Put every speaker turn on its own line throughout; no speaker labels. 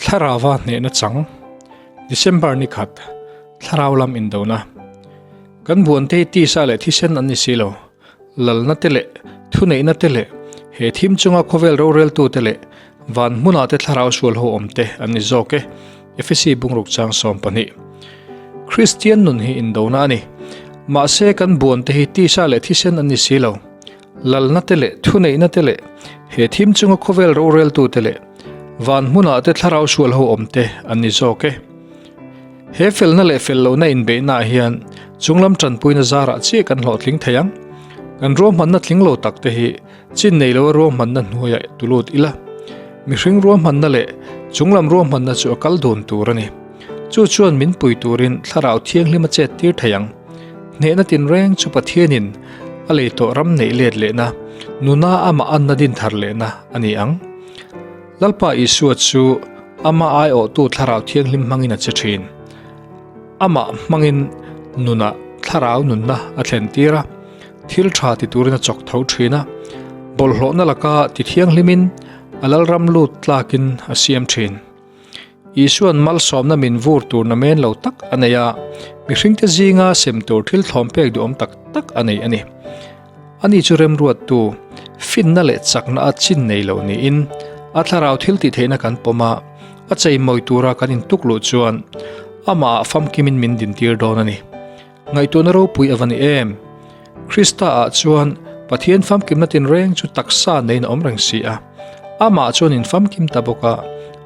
Thlarauva hnehna chang, December ni khat, Thlarau lam indona. Kan buante hi tisa leh thisen an ni si lo. Lalna te leh thuneihna te leh he thim chunga khawvel roreltu te leh van hmunah te thlarau sual ho awm te an ni zawk e. Efesi bungruk chang 12. Kristian nun hi indona a ni. Mahse kan buante hi tisa leh thisen an ni si lo. Lalna te leh thuneihna te leh he thim chunga khawvel roreltu te leh van hmunah te thlarau sual ho awm te an ni zawk e. He felna leh fel lohna inbeihnaah hian chunglam tanpuina zarah chiah kan hlawhtling thei ang. Kan ruahmanna tling lo tak te hi chin nei loa ruahmanna hnuaiah tulut ila. Mihring ruahmanna leh chunglam ruahmanna chu a kal dun tur a ni. Chu chuan min pui turin thlarau thianghlim a chet tir thei ang. Hnehna tinreng chu Pathianin a lei tawh ram neih let lehna, nuna amah anna din thar lehna a ni ang. Lalpa Isua chu ama aiawhtu thlarau thianghlim hmangin a che thin. Amah hmangin nunah thlarau nunna a thlen tir a, thil tha ti turin a chawk tho thin a, bawlhhlawhna laka ti thianghlimin a lalram lut tlakin a siam thin. Isua'n malsawmna min vur tur namen lo tak a nei a, mihringte zinga sem tur thil thlawm pek duhawm tak tak a nei a ni. Ani chu remruattu, finna leh chakna a chin nei lo niin a thlarau thil tih theihna kan pawm a, a cheimawi tura kan intuk luh chuan amahah famkimin min dintir dawn a ni. Ngaihtuahna ropui a va ni em! Krista-ah chuan Pathian famkimna tinreng chu taksa neiin a awm reng si a. Amah chuan in famkim ta bawk a,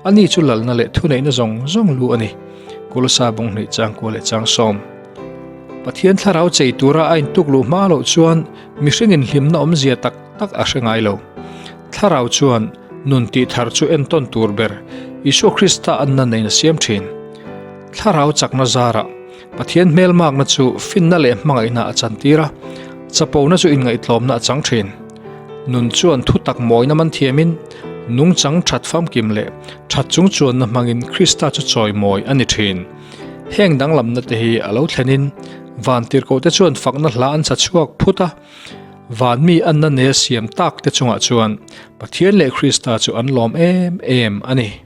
ani chu lalna leh thuneihna zawng zawng lu a ni. Kolosa bunghnih changkua leh changsawm. Pathian thlarau chei tura a intuk luh hma loh chuan mihringin hlimna awmzia tak tak a hre ngai lo. Thlarau chuan nun tih thar chu entawn tur ber Isua Krista anna neiin a siam thin. Thlarau chakna zarah Pathian hmelmakna chu finna leh hmangaihna a chantir a, chapona chu inngaihtlawmna a chang thin. Nun chuan thutak mawina man thiamin, nungchang that famkim leh that chung chuanna hmangin Krista chu chawimawi a ni thin. Heng danglamna te hi a lo thlenin vantirhkoh te chuan fakna hla an sa chhuak phut a, van mi anna nel siam tak te chungah chuan Pathian leh Krista chu an lawm em em a ni.